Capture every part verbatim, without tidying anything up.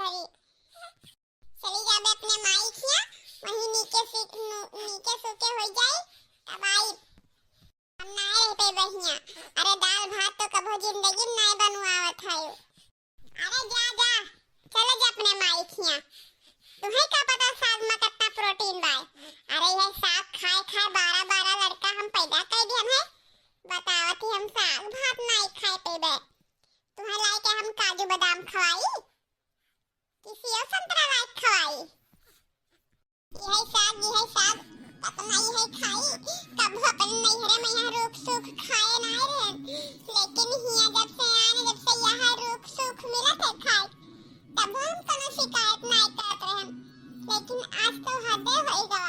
करी। चली जाबे अपने माई खिया, वहीं नीके सी-, नू-, नीके सूखे होइ जाई, तब आई। हम नाय रह पेबे हियां। अरे दाल भात तो कभो जिंदगी में नाय बनवावत हयो। अरे जा, जा, चले जा अपने माई खिया। तुहैं का पता साग में कितना प्रोटीन बाय। अरे यह साग खाए खाए बारह बारह लड़का हम पैदा कर दिहन है। बतावत ही हम साग भात नाय खाए पेबे। तुहैं लाए के हम काजू बादाम खवाई कि सेव संतरा लाए खवाई? यही साग, यही साग, कतना यही खाई। कबो अपन नैहरे में यहाँ रूख सूख खाए ना रहे, लेकिन हियाँ जब से आने, जब से यहाँ रूख सूख मिलत है खाए, तब हम कोनो शिकायत ना करत रहे। लेकिन आज तो हदे होई गवा,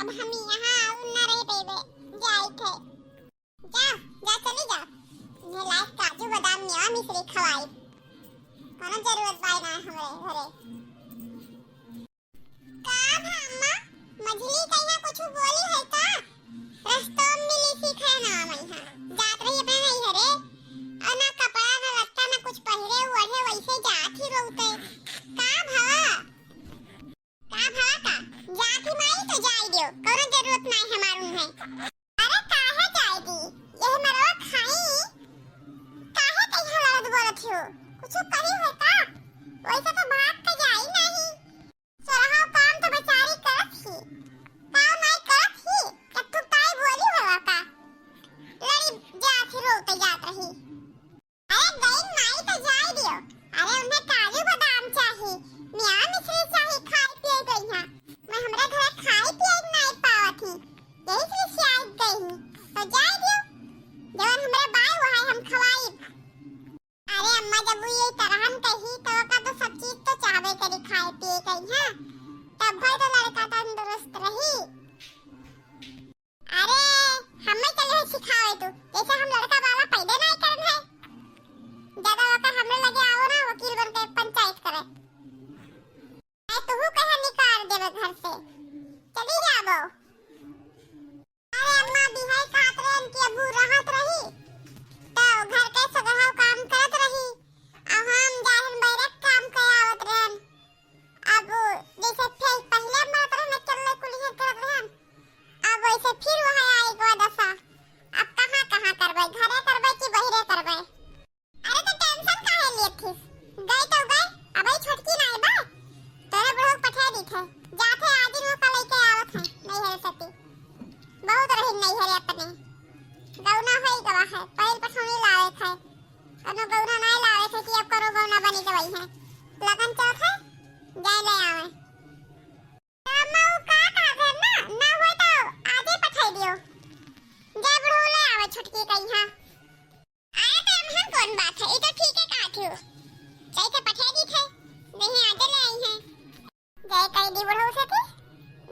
अब हम यहाँ आऊ ना रह पेबे, जाई थे। जा, जा, चली जा। इन्हें लायक काजू, बादाम, मेवा, मिश्री खवाई। कोनो जरूरत बाय ना हमरे घरे। का भा अम्मा, मझली कहिया कुछ बोली है का? रस्तों में मिली सीखे ना अम्मा यहाँ। जात रही अपने नहीं घरे। और ना कपड़ा, ना लत्ता, ना कुछ पहिरे ओढ़े, वैसे जात ही रोते। का भवा? का भवा का? जात ही माई तो जाई दियो, कौनो जरूरत नाई हमार उन्हें। अरे काहे जाई दी? यह मरवा खाई? काहे कहिया लड़त बोलत हो? कुछ कही है का? वैसे तो भाग के जाई नहीं। सोरहा काम तो बेचारी करत ही। काम नाई करत ही, कि तू ताई बोली होला का? लड़ी जात ही रोते जात रही। अरे गईन माई तो जाए दियो। अरे उन्हें काजू बादाम चाही, मियाँ मिश्री चाही, खाए पिए गई हैं। मैं हमरा घरे खाए पिए नाई पावत ही, यही से रिसियाई गई ही। तो जाए दियो, जवन हमरे बाय वो है हम खवाई। अरे अम्मा, जब वो ये तरहन कही तो ओका तो सब चीज तो चाहबे करी खाए पिए गई हैं, तब भाई तो लड़का तंदुरुस्त रही। अरे, हमें चले है सिखावे तू, जैसे हम लड़का वाला पैदा नहीं करन है। ज्यादा होकर हमरे लगे आओ ना, वकील बन के पंचायत करे। मैं तुहू कहे निकाल देवे घर से, चली जाबो। अरे अम्मा, बिहाई खात रहन कि अबू रहत रही, तो घर के सगहा काम करत रही, अब हम जाहन बैरक काम के आवत रहन। अब जैसे फे-, पहिले मरत रहन, अकेले कुलिया करत रहन, अब वैसे फिर वह आए गवा दशा। अब कहाँ, कहाँ करबै, घरे करबै कि बहिरे करबै? अरे तो tension काहे लेत हिस? गए तो गए, अब ई छोटकी नाई बा, तोरे बुढ़ऊ पठा दी थे, जाथे आज ही वो कल लेके आवत है, नहीं है सती। बहुत रही नहीं है अपने, गौना होई गवा है, पहिल पठौनी लावे थे, कनो गौना नाई लावे थे कि अब करो गौना बनी गई है, लगन चौथ है, जाए ले आवे। अम्मा, उ का कहत है ना, ना होय तो आजे पठाई दियो। जा बुढ़ऊ ले आवे छोटकी कहिया। आए तो एमहन कौन बात है, ई तो ठीक है कहत हो। जाई के पठाई दी थे, नहीं आजे ले आई है। जाए कह दी बुढ़ऊ से कि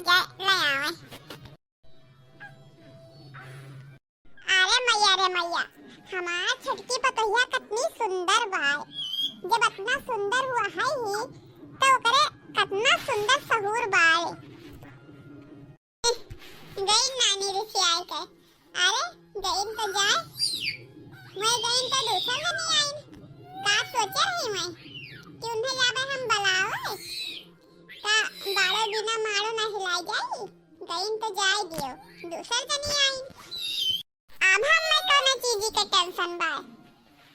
जा ले आवे। अरे मैया रे मैया, हमार छोटकी पतोहिया कतनी सुंदर बाय। जब अतना सुंदर हुआ है ही, तो ओकरे कतना सुंदर सहूर बाय। गई नानी रिसियाई के। अरे, गई तो जाए। मैं गई तो दूसर जनी आइन। का सोचे रही मैं कि उन्हें जाबे हम बलावे? का बाड़े बिना मारो ना हिलाई जाई? गईन तो जाए दियो, दूसर जनी आई। अब हम में कौनो चीज के tension बा?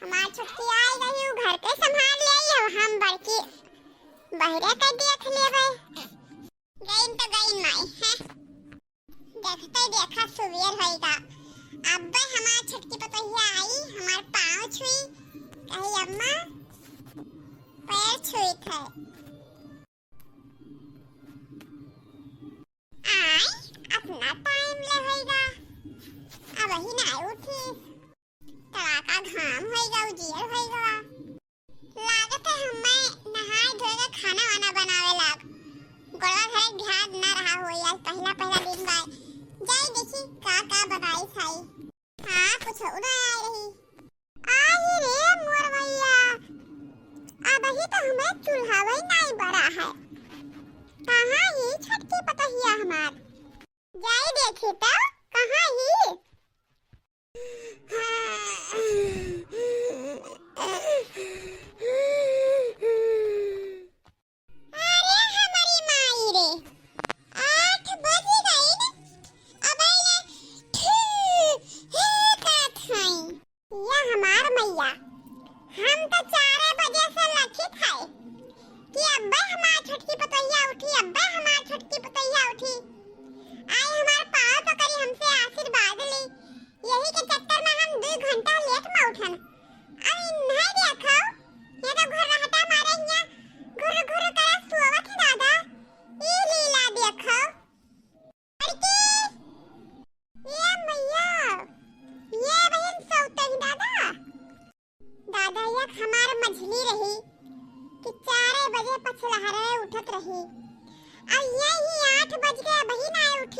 हमार छोटकी आई गई, उ घर के संभाल ले आई, अब हम बड़की बहिरे के देख लेबे। गईन तो गईन माई, हैं? देखते देखा सुबेर होइगा। अब्बे हमार छोटकी पतोहिया आई, हमार पाँव छुई, कही, "अम्मा, पैर छुई थे।" आई, अतना time ले होइगा, अबही नाय उठी। तड़ाका घाम होइगा, उजियर होइगा। लागत है हमें नहाए धोए के खाना वाना बनावे लाग। गोड़वा घरे ध्यान ना रहा होई, आज पहिला पहिला दिन बा। जाई देखी का का बनाई खाई। हाँ, कुछ ना आए रही। आई रे मोर मैया, अबही तो हमें चूल्हा वही नाई बरा है। कहाँ ही छोटकी पतोहिया हमार? जाई देखी तो कहाँ ही? कि अब्बे हमार छोटकी पुतैया उठी, आई हमार पाँव पकड़ी, हमसे आशीर्वाद ली। यही के चक्कर में हम दुइ घंटा लेट में उठन। अब इन्हें देखो, ये तो घुर्राटा मारे हियाँ, घुर घुर करे सोवत है दादा। ई लीला देखो। लड़की, ये मैया, ये बहिन सौते ही दादा। दादा, एक हमार मझली रही कि चारे बजे पछलहरे उठत रही। अब यही आठ बज के अबही ना उठे।